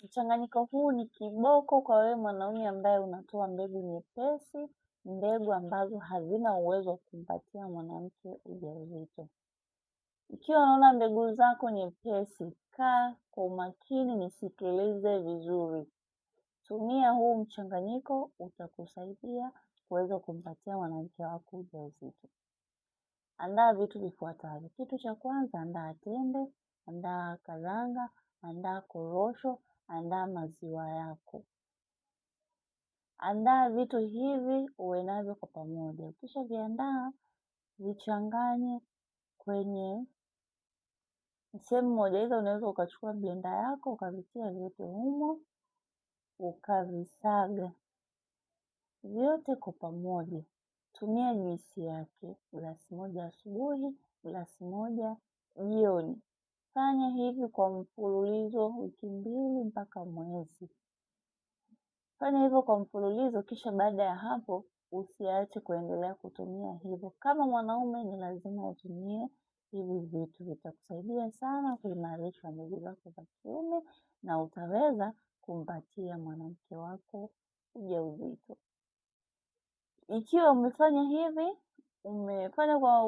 Mchanganyiko huu ni kiboko kwa wewe mwanaume ambaye unatoa mbegu nyepesi, mbegu ambazo hazina uwezo wa kumpatia mwanamke ujauzito. Ikiwa unaona mbegu zako nyepesi, kaa kwa umakini nisikilize vizuri. Tumia huu mchanganyiko, utakusaidia kuweza kumpatia mwanamke wako ujauzito. Andaa vitu vifuatavyo. Kitu cha kwanza, andaa tende, andaa karanga, andaa korosho, andaa maziwa yako. Andaa vitu hivi uwe navyo kwa pamoja. Ukishaviandaa vichanganye kwenye sehemu moja. Hizo unaweza ukachukua blender yako ukavitia vyote humo ukavisaga vyote kwa pamoja. Tumia juisi yake glasi moja asubuhi, glasi moja jioni. Fanya hivi kwa mfululizo wiki 2 mpaka mwezi. Fanya hivyo kwa mfululizo, kisha baada ya hapo usiache kuendelea kutumia hivyo. Kama mwanaume ni lazima utumie hivi vitu, vitakusaidia sana kuimarisha mbegu zako za kiume na utaweza kumpatia mwanamke wako ujauzito. Ikiwa umefanya hivi, umefanya kwa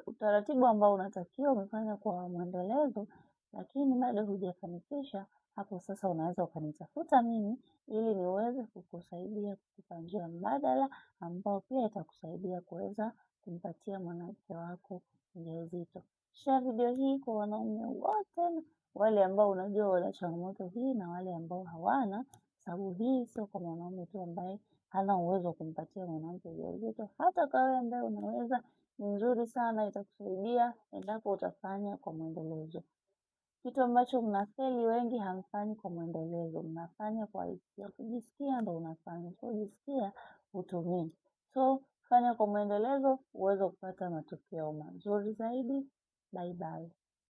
utaratibu ambao unatakiwa, umefanya kwa mwendelezo, lakini bado hujafanikisha, hapo sasa unaweza ukanitafuta mimi ili niweze kukusaidia kukupa njia mbadala ambao pia itakusaidia kuweza kumpatia mwanamke wako ujauzito. Share video hii kwa wanaume wote, wale ambao unajua wana changamoto hii na wale ambao hawana, sababu hii sio kwa mwanaume tu ambaye hana uwezo wa kumpatia mwanamke ujauzito. Hata kwa wewe ambaye unaweza, ni nzuri sana, itakusaidia endapo utafanya kwa mwendelezo. Kitu ambacho mnafeli wengi, hamfanyi kwa mwendelezo, mnafanya kwa hisia. Ukijisikia ndo unafanya, usipojisikia hutumii. So fanya kwa mwendelezo uweze kupata matokeo mazuri zaidi. Bye bye.